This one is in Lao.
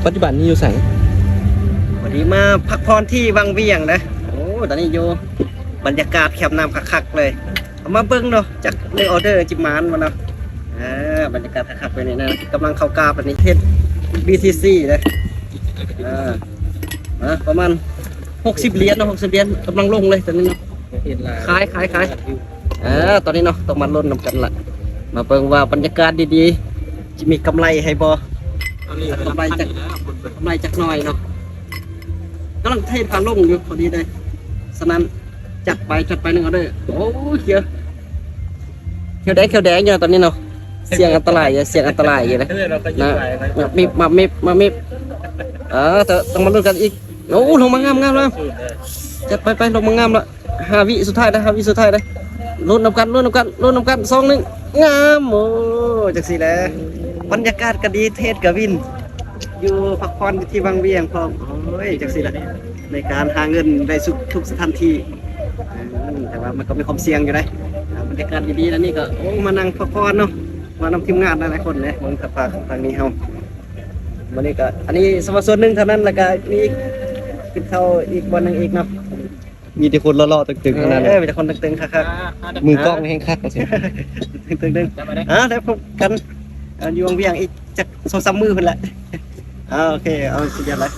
ປັດຈຸບັນນີ້ຢູ່ໃສ? ວັນນີ້ມາພັກຜ່ອນທີ່ວັງວຽງເດ້. ໂອ້ ຕອນນີ້ຢູ່ບັນຍາກາດແຄມນ້ຳຄັກໆເລີຍ. ເອົາມາເບິ່ງເນາະ ຈັກເລື່ອງອໍເດີຈິມານບໍ່ເນາະ. ອ່າ ບັນຍາກາດຄັກໆໄປນີ້ນະ ກຳລັງເຂົ້າກາບອັນນີ້ ເຮັດ ບີທີຊີເດ້. ອ່າ ປະມານຫົກສິບຫຼຽນເນາະ ຫົກສິບຫຼຽນ ກຳລັງລົງເລີຍຕອນນີ້ເນາະ. ຂາຍ ຂາຍ ຂາຍ. ອ່າ ຕອນນີ້ເນາະ ຕ້ອງມາລຸ້ນນຳກັນລະ ມາເບິ່ງວ່າບັນຍາກາດດີໆ ຈະມີກຳໄລໃຫ້ບໍ່. ກຳໄລຈັກ ກຳໄລຈັກໜ້ອຍເນາະ. ກຳລັງເທຂາລົງຢູ່ພໍດີເດ້. ສະນັ້ນ ຈັດໄປ ຈັດໄປໜຶ່ງອໍເດີ. ໂອ້ ຂຽວ ຂຽວແດງ ຂຽວແດງຢູ່ຕອນນີ້ເນາະ. ສ່ຽງອັນຕະລາຍຢູ່ ສ່ຽງອັນຕະລາຍຢູ່ເດ້ ນະ. ມາມິບ ມາມິບ ມາມິບ. ເອີ ຕ້ອງມາລຸ້ນກັນອີກ. ໂອ້ ລົງມາງາມໆແລ້ວ. ຈັດໄປ ໄປ ລົງມາງາມລະ. ຫ້າວິສຸດທ້າຍນະ ຫ້າວິສຸດທ້າຍນະ. ລຸ້ນນຳກັນ ລຸ້ນນຳກັນ ລຸ້ນນຳກັນ. ສອງ ໜຶ່ງ ງາມ. ໂອ້ ຈັ່ງຊີ້ແຫຼະ ບັນຍາກາດກະດີ ເທດກະວິນ ຢູ່ພັກຜ່ອນຢູ່ທີ່ວັງວຽງພ້ອມ. ໂອ້ຍ ຈັ່ງຊີ້ແຫຼະ ໃນການຫາເງິນໄດ້ທຸກ ທຸກສະຖານທີ່. ອືມ ແຕ່ວ່າມັນກໍມີຄວາມສ່ຽງຢູ່ເດ້. ອ່າ ບັນຍາກາດດີໆ ແນວນີ້ກໍ ໂອ້ ມານັ່ງພັກຜ່ອນເນາະ ມານຳທີມງານຫຼາຍໆຄົນເດ້. ເບິ່ງສະພາບທາງນີ້ເຮົາ ມື້ນີ້ກໍ ອັນນີ້ສະເພາະສ່ວນໜຶ່ງເທົ່ານັ້ນ ແລ້ວກໍມີກິນເຂົ້າອີກບ່ອນໜຶ່ງອີກເນາະ. ມີແຕ່ຄົນຫຼໍ່ໆຕຶງໆທັງນັ້ນ. ເອີ ມີແຕ່ຄົນຕຶງໆຄັກໆ. ມືກ້ອງແຮງຄັກວ່າຊັ້ນ ຕຶງໆ. ອ່າ ແລ້ວພົບກັນຢູ່ວັງວຽງອີກຈັກສອງສາມມື້ພຸ້ນແຫຼະ. ອ່າ ໂອເຄ ເອົາ ສຸດຍອດເລີຍ.